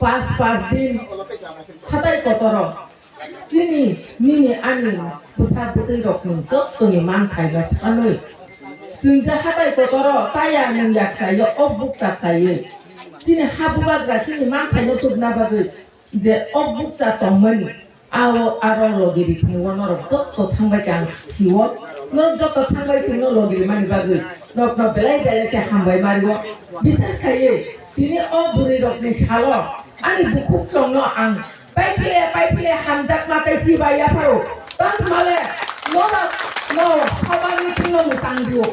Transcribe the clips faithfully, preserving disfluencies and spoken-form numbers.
Pas pas din hatai kotoro chini nini ani bwsa bwtwi rokni jottoni manthaino sanwi chwng je hatai kotoro chaya nungya khlaiyo, ok bukcha khlaiwi chini ha bubagra chini manthaino tubna bagwi je ok bukcha tongmani, ao aro logiri thwngwi norok jotto thangbai khe ang sio. Norok jotto thangbai chwngno logiri mani bagwi norokno belai belai khe hambai mario. Bishes khaiwi tini o bwrwi rokni salo ani bukhuk chwngno ang paiphile paiphile hamjak matai si bai yapharo. Tangmale norok no sabani thwngno mwchang dio.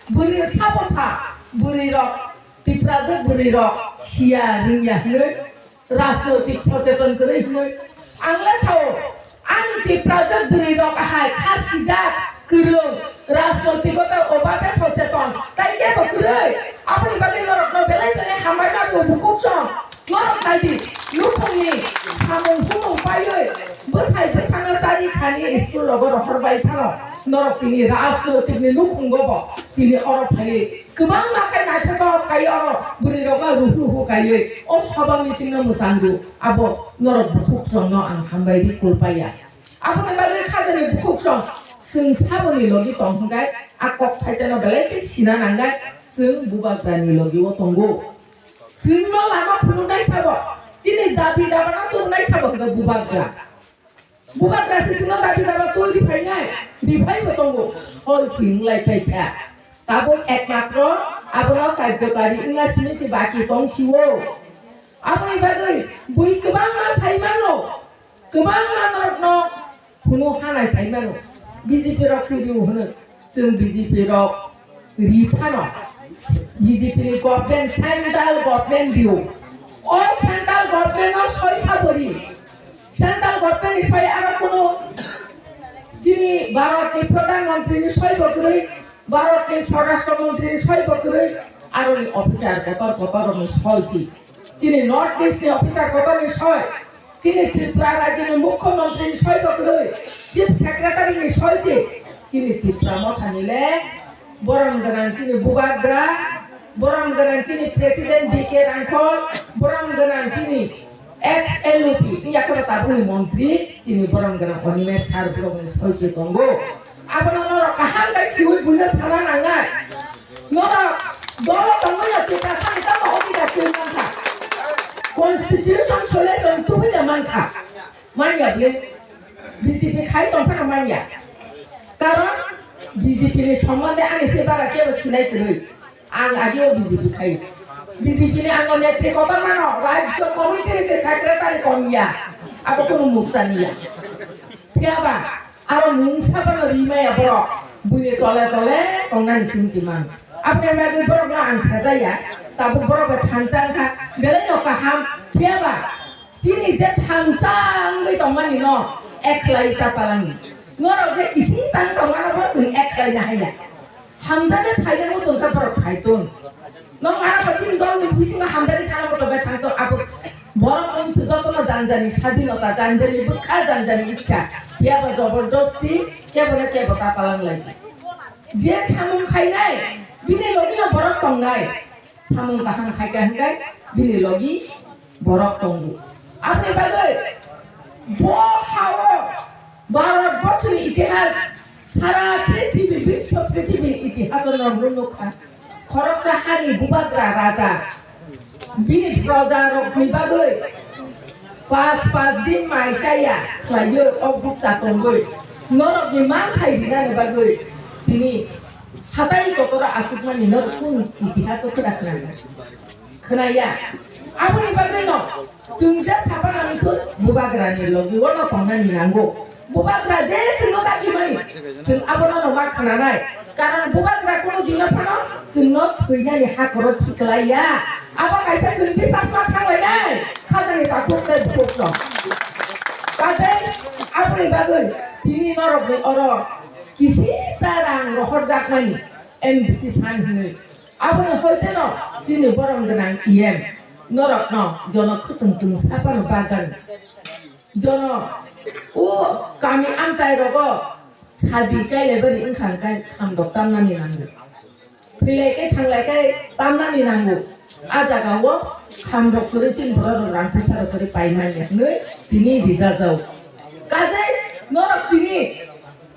Bwrwi sabo sa bwrwi rok Tiprajwk bwrwi rok siya rwngya hwnwi rajnoitik socheton kwrwi hwnwi ang le sao, ani Tiprajwk bwrwi rok hai kha sijak kwrwng rajnoitik gota obabe socheton tai kebo kwrwi. Aboni bagwi norokno belai belai hambai mano bukhuk song. Norok naidi nukhungni samung humung paiwi bwsai bwsano chari khani school rogo rohor bai phano norok tini rajnoitik ni nukhungo bo tini oro phaiwi Kwbangma khe naithotok kaiwi oro bwrwi rokno ruhu ruhu kaiwi o sabha meeting no mwchang rw, abo norok bukhuk songno ang hambai ri kulpaiya. Aboni bagwi khajani bukhuk song chwng saboni logi tong hwnkhe a kok thaitano belai khe sina nangnai, chwng bubagrani logi o tongo. Chwngno lama phunuknai sabo, chini dabi dabano tubunai sabo hwnkhe bubagra. Bubagra se chwngno dabi daba twi riphainai, riphaibo tongo, hoi si wnglai phaikha. Tabuk ekmatro abono karjokari wngna simi se baki tong sio. Aboni bagwi bui kwbangma sai mano, kwbangma norokno hunu hanai sai mano. B J P rok se riu hwno, chwng B J P rok ri phano B J P ni government, central government rio. O central government no soi sabori. Central government ni soi aro kuno chini Bharat ni Pradhan Mantri ni soi bo kwrwi, Bharat ni Swarashtra Mantri ni soi bo kwrwi, aro ni officer kotor kotor ni soi si. Chini North East ni officer kotor ni soi. Chini Tripura rajyoni Mukhyamantri ni soi bo kwrwi, Chief Secretary ni soi si, chini Tripura mothani le borom gwnang chini Bubagra, borom gwnang chini President B K Rangkhol, borom gwnang chini ex L O P, wngya khe bo tabukni montri, chini borom gwnang Animesh sir borokni soi si tongo. Abono norok kaham khe siwi buino sana nangnai. Norok dolo tongmani Tiprasani tamo ogi da twi mankha. Constitution solution tubui da mankha. Manya bile B J P khai tongphano manya. Karon B J P ni sombonde ani se bara kebo sinai kwrwi. Ang ageo B J P khai. B J P ni ang netri kotor mano, rajyo committee ni se secretary komya. Abo kono mukcha niya. Phiya ba, aro mungsa phano rimaya borok, buini tole tole tongnani singchi man. Aboni bagwi borokno ang sajaya, tabuk borok bai thansa wngkha, belai no kaham, phiya ba, chini je thansa wngwi tongmani no, ekhlai ta talangi. Norok je kising chang tongmano bo chwng ekhlai na haiya. Hamjakgwi phainai muchung khe borok phai tong. Nok ara bo chini dol ni bisingo hamjakgwi thangna muchung bai thang tong abo borok mungsu jotono janjani sadinota, janjani bwkha, janjani ichha. Phiya ba jobordosti kebo na kebo ta talang lai. Je samung khainai bini logi no borok tongnai. Samung kaham khaikha hwnkhe bini logi borok tongo. Aboni bagwi bo hao Bharat borso ni itihas sara prithibi, biswa prithibi ni itihas o norok nukha. Khoroksa hani bubagra raja bini proja rok ni bagwi pas pas din mai chaya khlaiwi o bukcha tongwi norok ni manthai rinani bagwi tini hatai kotor o achukmani norok kunu itihas o khwna khwna. Khwnaya. Aboni bagwino chwng je sapanani thun bubagrani logi ono tongnani nango. Bubagra je chwngno dagimani, chwng abono no ma khwnanai. Karon bubagra kunu dino phano chwngno thwinani hakhoro khiklaiya. Abo kaisa chwng bisas ma thanglainai. Khajani takhuk tei bukhukno. Kaje aboni bagwi tini norokni oro kisisa rang rohorjakmani M D C phan hinwi. Aboni hoiteno chini borom gwnang E M norokno jono khwtwng twng sapano bagan. Jono o kami amchai rogo sadi kailai bani wngkha hwnkhe khamdok tamnani nango. Thwilai khe thanglai khe tamnani nango. A jaga o hamrok kwrwi chini borok rok rang puisa rok kwrwi pai manya hwnwi tini rijajao. Kajai norok tini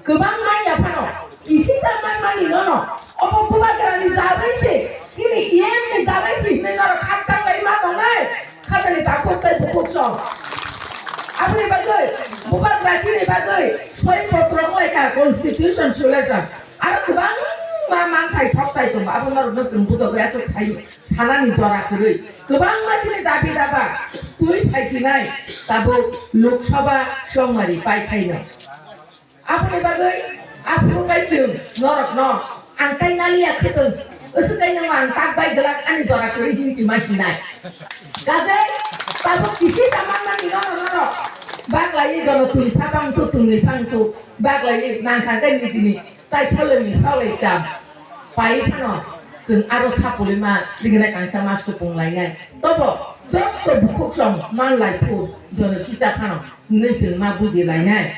kwbang manya phano kisisa manmani nono obo bubagrani jarai se chini E M ni jarai se hwnwi norok khakchang lai ma tongnai khatani takhuk tei bukhuk song. Aboni bagwi bubagra chini bagwi soi potro wnglaikha constitution solution. Aro kwbangma manthai sokthai tongo, abo norokno chwng bujagwi aswk sai, sanani jora kwrwi. Kwbangma chini dabi daba twi phaisinai tabuk Lok Sabha chongmari paikhaino. Aboni bagwi aphuru kai chwng norokno ang tai naliya khwtwng, aswk kaino ang tak bai glak ani jora kwrwi hinwi ma hinai. Kajai tabuk kisi samanmani norok norok baglaiwi jono twi sapang tu twnwi phang tu baglaiwi nangkha kai nijini. Tai soleni solai kam. Pai phano chwng aro sapulima digna kangsa ma supung lainai. Tobo jotto bukhuk song man lai phu jono kisa phano hwnwi chwng ma buji lainai.